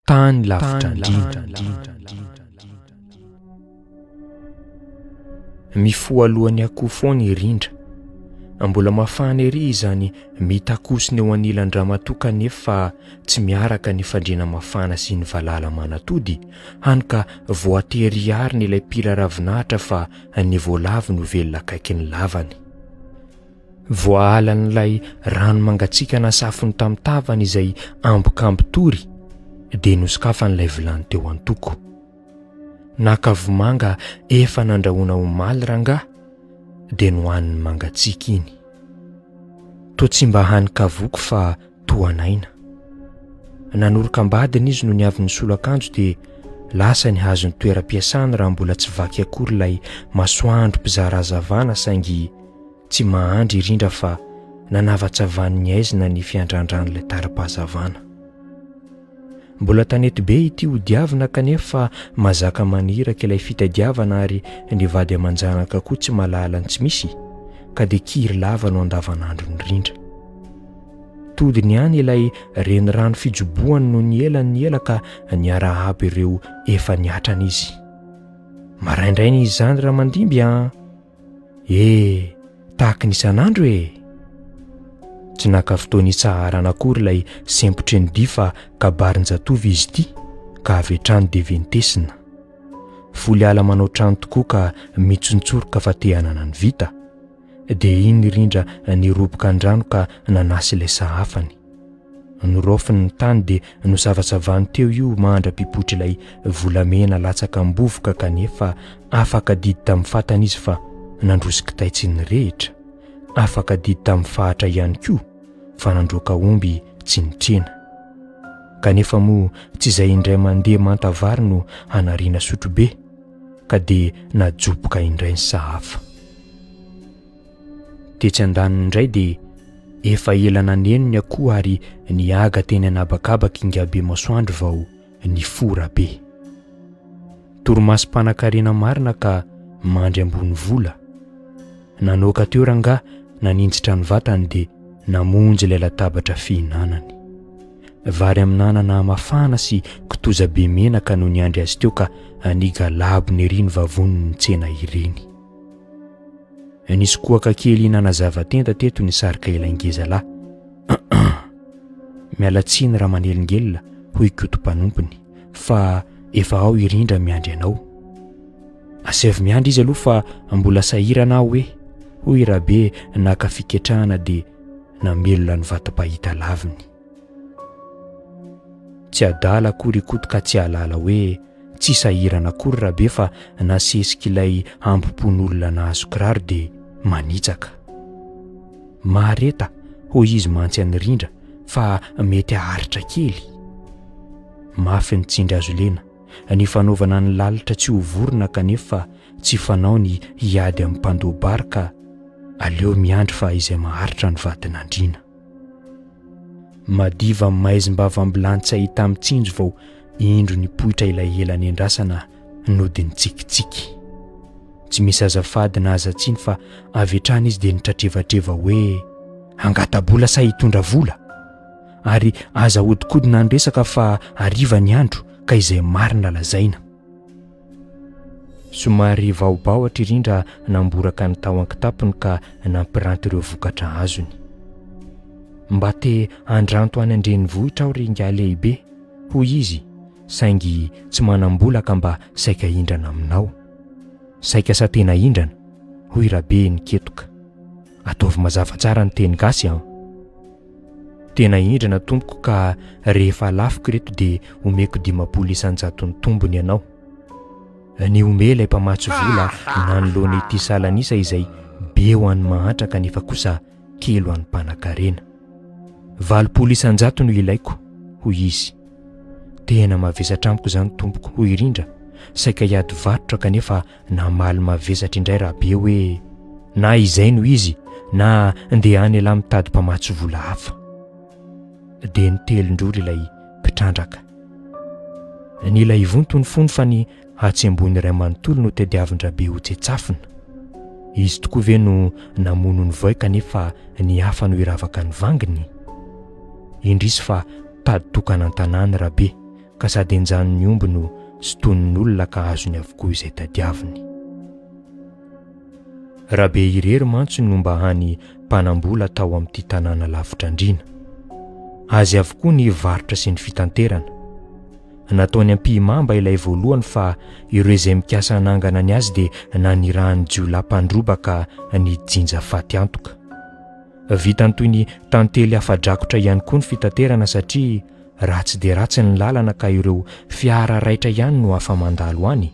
Tany lavitra andriana. Mifoha alohan'ny akoho foana i Rindra. Mbola mafana ery izany mitakosina eo anilan-dramatoa kanefa tsy miaraka ny fandriana mafana sy ny valala manatody, hany ka voatery hiarina ilay mpila ravinahitra fa ny voalavo no velona akaikin'ny lavany. Voahalan'ilay rano mangatsiaka nasafony tamin'ny tavany izay ambokambo-tory dia nosokafan'ilay vilany teo an-toko. Naka vomanga efa nandrahoina omaly rangahy dia nohaniny mangatsiaka iny. Toa tsy mba hanin-kavoky fa tohan'aina. Nanoroka am-badiny izy nony avy nisolo akanjo dia lasa nihazo ny toeram-piasany raha mbola tsy vaky akory ilay masoandro mpizara hazavana saingy tsy mahandry irindra fa nanavatsavan'ny aizina ny fiandrandran'ilay tari-pahazavana. Mbola tanety be ity hodiavina kanefa mazaka maniraka ilay fitadiavana ary ny vady aman-janaka koa tsy mahalala ny tsy misy ka dia kiry lava no andavanandro ny rindra. Todiny ihany ilay renirano fijobohany nony ela ny ela ka niarahaba ireo efa niatrana izy. Maraindraina izany Ramandimby an! Eh, tahaky ny isan'andro e! Tsy naka fotoana hitsaharana akory ilay sempotry ny dihy fa kabarin-jatovo izy ity ka avy hatrany dia ventesina. Foly ala manao trano tokoa ka mitsontsorika fa te hanana ny vita. Dia iny rindra niroboka an-drano ka nanasy ilay sahafany. Noraofiny ny tany dia nosavasavany teo io mandra-pipoitr'ilay volamena latsaka am-bovoka kanefa afaka didy tamin'ny fatana izy fa nandroso kitay tsy nirehitra, afaka didy tamin'ny fahatra ihany koa fa nandroaka omby tsy nitrena. Kanefa moa tsy izay indray mandeha manta vary no hanariana sotrobe ka dia najoboka indray ny sahafa. Tetsy andaniny indray dia efa ela naneno ny akoho ary nihaga teny an'habakabaka Ingahibe Masoandro vao nifoha Rabe. Torimasom-panankarena marina ka mandry ambony vola. Nanoaka teo rangahy naninjitra ny vatany dia namonjy ilay latabatra fihinanany. Vary amin'anana mafana sy kitoza be menaka no niandry azy teo ka nigalabona ery ny vavoniny nitsena ireny. Nisy kohaka kely nanazava tenda teto nisarika ilay ngeza lahy. Miala tsiny raha manelingelina, hoy Koto mpanompony, fa efa ao i Rindra miandry anao. Asaivo miandry izy aloha fa mbola sahirana aho hoe, hoy Rabe naka fiketrahana dia namelona ny vatam-pahita laviny. Tsy adala akory i Koto ka tsy hahalala hoe Tsy sahirana akory Rabe fa nasesik'ilay hambom-pon'olona nahazo kiraro dia manitsaka. Mahareta hoy izy mantsy an'i Rindra fa mety haharitra kely. Mafy ny tsindry azo lena, ny fanaovana ny lalitra tsy ho vorona kanefa tsy fanao ny hiady amin'ny mpandoa-bary ka aleo miandry fa izay maharitra ny vadin'andriana. Madiva maizim-bavam-bilany tsy ahita-mitsinjo vao indro nipoitra ilay ela nendrasana nody nitsikitsiky. Tsy misy azafady na aza tsiny fa avy hatrany izy dia nitratrevatreva hoe hangata-bola sa hitondra vola? Ary aza ahodikodina ny resaka fa hariva ny andro ka izay marina lazaina. Somary vahobahotra i Rindra namboraka ny tao an-kitapony ka nampiranty ireo vokatra azony. Mba te handranto any an-drenivohitra aho ry ingahy lehibe, hoy izy, saingy tsy manam-bola ka mba saika hindrana aminao. Saika sa tena hindrana? hoy Rabe niketoka. Ataovy mazava tsara ny teny gasy an! Tena hindrana tompoko ka rehefa lafiko ireto dia omeko 50 isan-jaton'ny tombony ianao. Nihomehy ilay mpamatsy vola nanoloana ity salan'isa izay be ho an'ny mahantra kanefa kosa kely ho an'ny mpanankarena. 80% no ilaiko, hoy izy. Tena mavesatra amiko izany tompoko, hoy i Rindra, saika hiady varotra kanefa namaly mavesatra indray Rabe hoe na izay no izy na ndeha any ialahy mitady mpamatsy vola hafa. Dia nitelin-drory ilay mpitrandraka. Nila hivonto ny fony fa ny hatsembony iray manontolo no tadiavin-dRabe hotsetsafina. Izy tokoa ve no namono ny voay kanefa ny hafa no hiravaka ny vanginy? Indrisy fa tady tokana an-tanàna Rabe. ka sady enjanin'ny omby no sintonin'olona ka azony avokoa izay tadiaviny. Rabe irery mantsy no mba hany mpanam-bola tao amin'ity tanàna lavitr'andriana. Azy avokoa ny varotra sy ny fitanterana. Nataony ampihimamba ilay voalohany fa ireo izay mikasa hanangana ny azy dia nanirahan'ny jiolahy mpandroba ka nijinja faty antoka. Vitany toy ny tantely afa-drakotra ihany koa ny fitaterana satria ratsy dia ratsy ny lalana ka ireo fiara raitra ihany no afa-mandalo any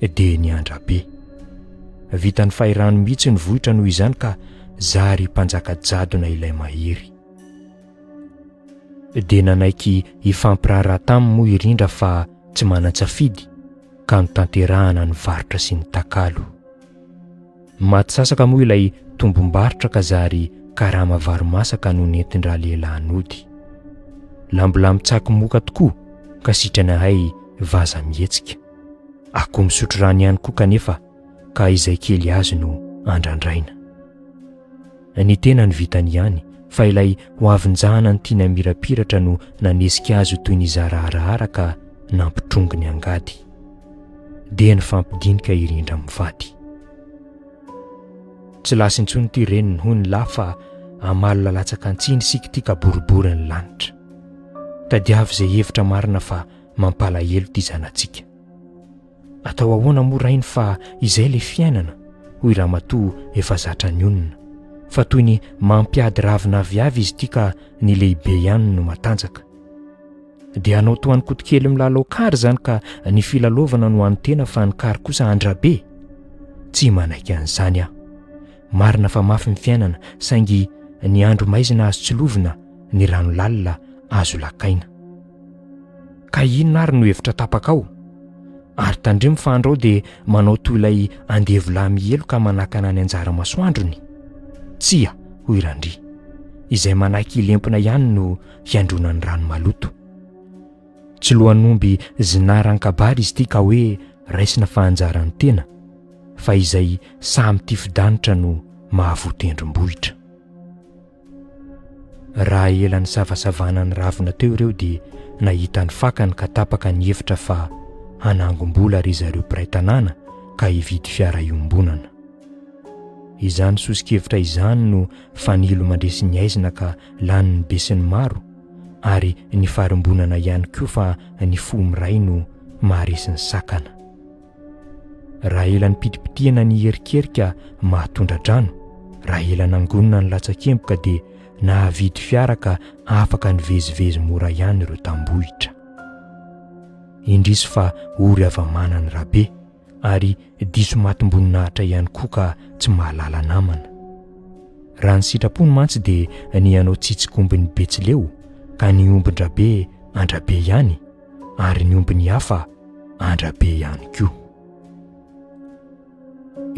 dia ny andrabe. Vitan'ny fahirano mihitsy ny vohitra noho izany ka zary mpanjaka jadona ilay mahery. Dia nanaiky hifampiraharaha taminy moa i Rindra fa tsy manan-tsafidy ka notanterahana ny varotra sy ny takalo. Maty sasaka moa ilay tombom-barotra ka zary karama vary masaka no nentin-dralehilahy nody. Lambolamy tsaky moka tokoa ka sitrana hay vaza mihetsika. Akoho misotro rano ihany koa kanefa ka izay kely azo no andrandraina. Ny tena ny vitany ihany fa ilay hoavin-janany tiany hamirapiratra no nanesika azy ho toy ny zaraharahara ka nampitrongy ny angady. Dia nifampidinika i Rindra mivady. Tsy lasa intsony ity reniny hoy ny lahy fa amalona latsaka an-tsiny isika ity ka boribory ny lanitra. Tadiavo izay hevitra marina fa mampalahelo ity zanatsika. Atao ahoana moa rainy fa izay ilay fiainana, hoy ramatoa efa zatra nionona. Fa toy ny mampiady ravina aviavy izy ity ka ny lehibe ihany no matanjaka. Dia hanao toa an'i Kotokely milalao kary izany ka ny filalaovana no an'ny tena fa ny kary kosa an-dRabe? Tsy manaiky an'izany aho. Marina fa mafy ny fiainana saingy ny andro maizina azo tsilovina, ny rano lalina azo lakaina. Ka inona ary no hevitra tapakao? Ary tandremo fa andrao dia manao toy ilay andevolahy mihelo ka manakana ny anjara masoandrony? Tsia, hoy Randria. Izay manaiky hilempona ihany no hiandrona ny rano maloto. Tsy lohan'omby zinara an-kabary izy ity ka hoe raisina fa anjaran'ny tena, fa izay sahy mitifi-danitra no mahavoa tendrombohitra. Raha ela nisavasavana ny ravina teo ireo dia nahita ny fakany ka tapaka ny hevitra fa hanangom-bola ry zareo mpiray tanàna ka hividy fiara iombonana. Izany soso-kevitra izany no fanilo mandresy ny aizina ka lanin'ny besinimaro ary ny farimbonana ihany koa fa ny fo miray no maharesy ny sakana. Raha ela nipitipitihana ny hierikerika mahatondra-drano, raha ela nangonina ny latsakemboka dia nahavidy fiara ka afaka nivezivezy mora ihany ireo tambohitra. Indrisy fa ory hava-manana Rabe ary diso matim-boninahitra ihany koa ka tsy mahalala namana. Raha ny sitrapony mantsy dia ny hanao tsitsik'ombin'ny Betsileo ka ny ombin-dRabe an-dRabe ihany, ary ny ombin'ny hafa an-dRabe ihany koa.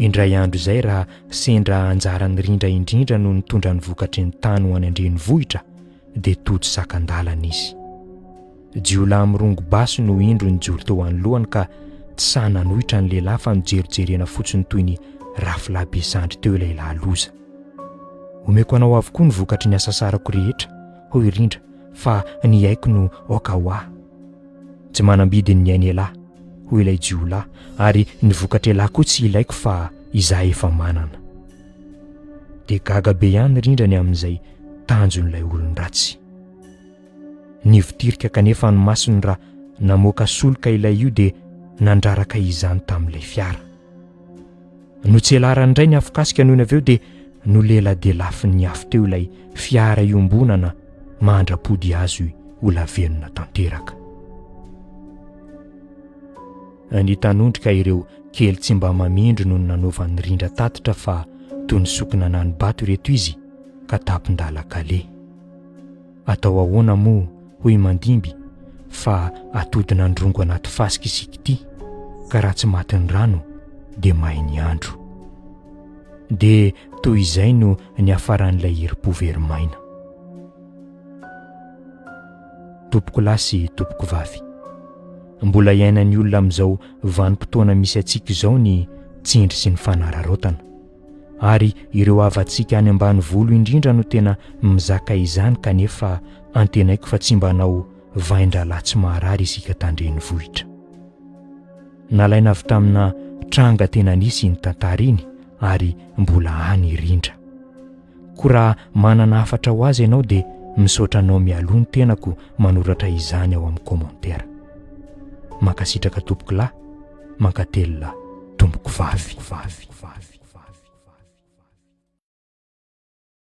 Indray andro izay raha sendra anjaran'i Rindra indrindra no nitondra ny vokatry ny tany ho any an-drenivohitra dia tojo sakan-dalana izy. Jiolahy mirongo basy no indro nijoro teo anoloany ka tsy sahy nanohitra ny lehilahy fa nojerijerena fotsiny toy ny rafilahy be sandry teo ilay lahy loza. Omeko anao avokoa ny vokatry ny hasasarako rehetra, hoy Rindra, fa ny aiko no aoka ho ahy. Tsy manam-bidiny ny ain'ialahy, hoy ilay jiolahy, ary ny vokatr'ialahy koa tsy ilaiko fa izaho efa manana. Dia gaga be ihany Rindra ny amin'izay tanjon'ilay olon-dratsy. Nivotirika kanefa ny masony raha namoaka solika ilay io dia nandraraka izany tamin'ilay fiara. Notselarany indray ny afokasika nony avy eo dia noleladelafin'ny afo teo ilay fiara iombonana mandra-pody azy ho lavenona tanteraka. Nitanondrika ireo kely tsy mba mamindro no nanaovan'ny rindra tatitra fa toy ny sokina nani-bato ireto izy ka tapin-dalan-kaleha. Atao ahoana moa, hoy i Mandimby, fa atodin'androngo anaty fasika isika ity, ka raha tsy matin'ny rano dia may ny andro. Dia toy izay no niafaran'ilay herim-po very maina. Tompokolahy sy tompokovavy, mbola iainan'ny olona amin'izao vanim-potoana misy antsika izao ny tsindry sy ny fanararaotana. Ary ireo havantsika any ambanivolo indrindra no tena mizaka izany kanefa antenaiko fa tsy mba hanao. vain-drahalahy tsy maharary isika tandrenivohitra. Nalaina avy tamina tranga tena nisy iny tantara iny ary mbola any i Rindra. Koa raha manana hafatra ho azy ianao dia misaotra anao mialoha ny tenako manoratra izany ao amin'ny commentaire. Mankasitraka tompoko lahy, mankatelina tompoko vavy.